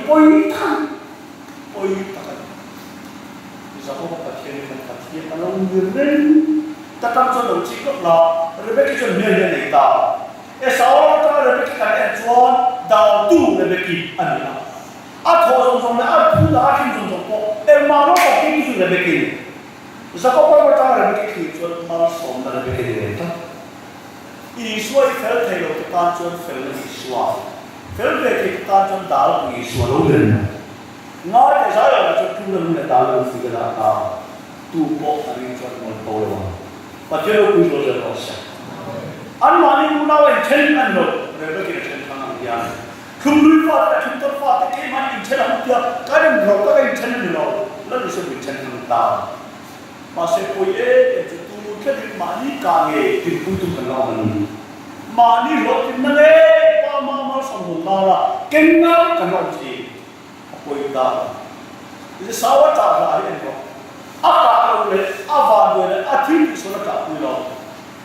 pawi tak a ni. Pawi tak a ni. Jakoba Pathian hi kan Pathian a lo ni reng. Ta tang chuan lo chik lawk la, Rebeki chuan hmel hi a nei ta. Esau atanga Rebeki kan en chuan daltu Rebeki a ni a. A thawh zawng zawng leh a thu dah a thleng zawng zawng pawh engmah lo tak hi chu Rebeki a ni. Jakoba atanga Rebeki thlir chuan malsawmna Rebeki a ni ve tlat. Isua i fel thei lo te tan chuan felna Isua, fel ve thei te tan chuan dal pui Isua lo ni reng mai. Ngai teh zai lo lah chuan tu la nu leh dal lo fui ka dah ta, tu pawh a ring chuan ngawn to lo ang. Pathian ropui zual zel rawh se. Anmahni unau a inthen a ni lo, Rebecca-in a then thlang ang hian. Thlumlui fate leh thlumtawt fate keimahni inthen a hmu tia kan inrawlh tak a inthen a ni lo, Lal Isua min then thlang ta. Mahse pawi em em chu tu thlengin mahni ka nge tinpui tum kan la awm a ni. Mahni hlawhtlinna nge pa ma malsawm hawn nana keng ngai kan la awm thin. A pawi ta. Zisau a tah hla hi en rawh. A kah lo leh a vanduai leh a thil tih sawn a tah pui lo.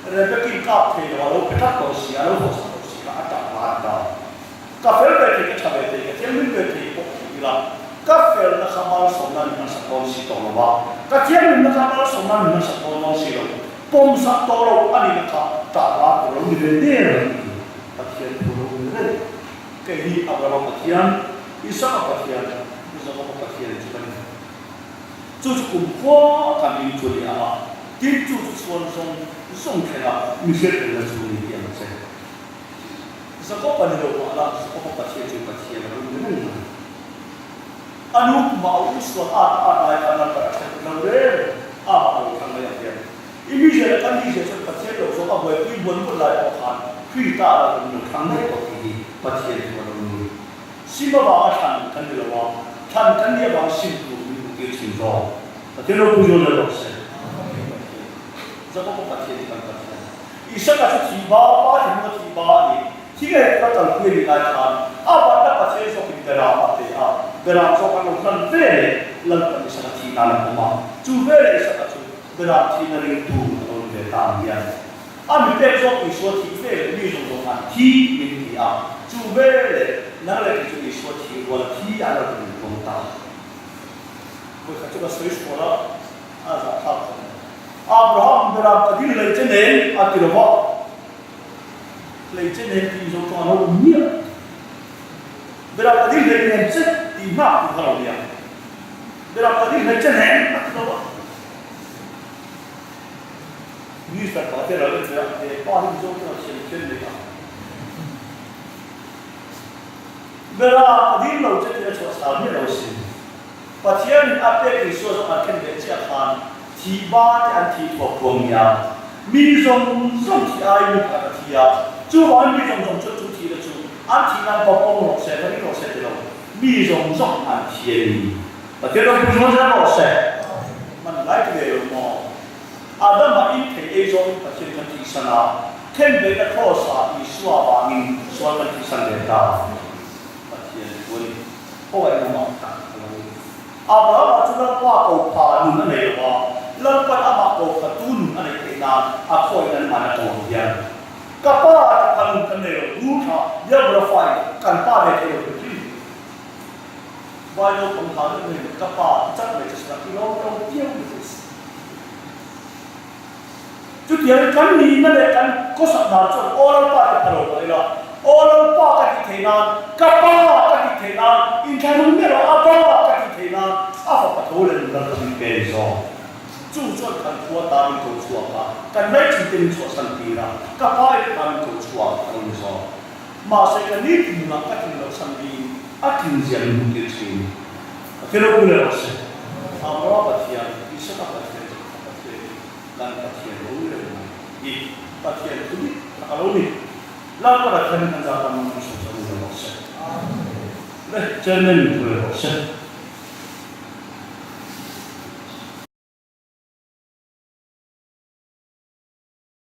Rebecca-in kap thei lo a lo pe tlat tawh si, a lo hawsa tawh si kha a tah hla a ni ta. Ka fel ve thei, ka tha ve thei, ka thianghlim ve thei pawh thei ila, ka felna kha malsawmna ni hmasa dawn si tawh lo va, ka thianghlimna kha malsawmna ni hmasa dawn dawn si lo, pawmsak tawh lo a nihna kha tah hla tur lo ni ve der a ni. Pathian thu lo ni reng. Kei hi Abrahama Pathian, Isaka Pathian, Jakoba Pathian chu ka ni. Chu chu kumkhua kan in chu a ni ang a, tin chu chu chhuan zawng zawng thlenga mi hriat rengna chu ni tih ang che. Jakob a ni lo mah la, Jakob a Pathian chu Pathian a lo ni reng mai. A nu kumah a u sual at at lai khan Lalpan a thlen lo reng a, amah a lo thlang mai ang hian. I mizia leh kan mizia chuan Pathian lo zawk a buaipui buan buan lai pawh khan Krista a Lalpan min lo thlang mai tawh tih hi Pathian chu a lo ni. Sim avanga thlan kan ni lo a, thlan kan nih avanga sim tur min hmuh tir thin zawk. Pathian ropui zawn leh rawh se. Pathian Jakob a Pathian hi kan Pathian. Isaka chu thih ba, pa thinlung a thih ba a ni. Thi ngei kha kalpui a nih lai khan a batna Pathian zawkin Beram a pe a, Beram zawk an lo hlan ve leh Lalpan Isaka thih nan a pawm a, chu ve leh Isaka chu Beram thihna ringtu a lo ni ve ta ang hian a mi pek zawk Isua thih ve leh mi zawng zawng an thi min ti a, chu ve leh nang leh kei chu Isua thih rual a thi a Lalpan min pawm ta. Vawikhat chu ka sawi sual a, a zahthlak khawp mai. Abraham Beram ka dil lei che nen a ti lo va, lei che nen tih zo chuan a lo awm miah. Beram ka dil hlei nen che tih hnak tur kha lo nia. Beram ka dil hlei che nen a ti lo va. Minister pa te ral en ve a, he pa hi Mizo chuan thiam thiam nei a. Beram ka dil lo che tih a chhuah chhal miah lo sin. Pathianin a pek Isua zawng an khen ve chiah khan thih ba te an thih thuak thuam nia. Mi zawng zawng thih aiin mi pakhat a thi a, chuvangin mi zawng zawng chuan chu thihna chu an thih nan va pawm rawh se, va ring rawh se ti lo, mi zawng zawng an thi a ni. Pathian ropui zual zel rawh se. Man lai ti ve lo maw? Adama in thei ei zawngin Pathian kan thihsan a, khen beihna kraws ah Isua vangin sual kan thihsan ve ta. Pathian thu a ni. Khawngaih lamah tak a lo ni. Abrahama chu Lalpa ko pha nun a nei lo va, Lalpan amah ko pha tu nun a neih theih nan a khawngaih nan man a ko ang hian. Ka pa ti pha nun kan nei lo, bur tha diabol a fai kan pa ve thei lo hrim hrim. Vai naupang hla deuh mai in ka pa ti chat mai che sela i lawm lo viau mai thei si. Chutiangin kan nihna leh kan khawsak dan chuan Aw Lalpa ti pha lo mah ila, Aw Lalpa ka tih theih nan, ka Pa ka tih theih nan, inthlahrung miah lo a Pa ka tih theih nan a fapa tho leh nula kha min pe ni zawk. Chu chuan kan khua ta min ko chhuak a, kan laichin te min chhuahsan tir a, ka Pa in ta min ko chhuak a lo ni zawk. Mahse ka ni thinlungah ka tlin loh chhan biin a tlin zia min hmuh tir thin. Pathian ropui leh rawh se. Abrahama Pathian, Isaka Pathian, Jakoba Pathian hi kan Pathian lo ni reng mai hi Pathian thu dik tak a lo ni. Lalpa Pathian in kan zah tam ang kan sawi chauh ni lo rawh se. Le Chairman min thu leh rawh se.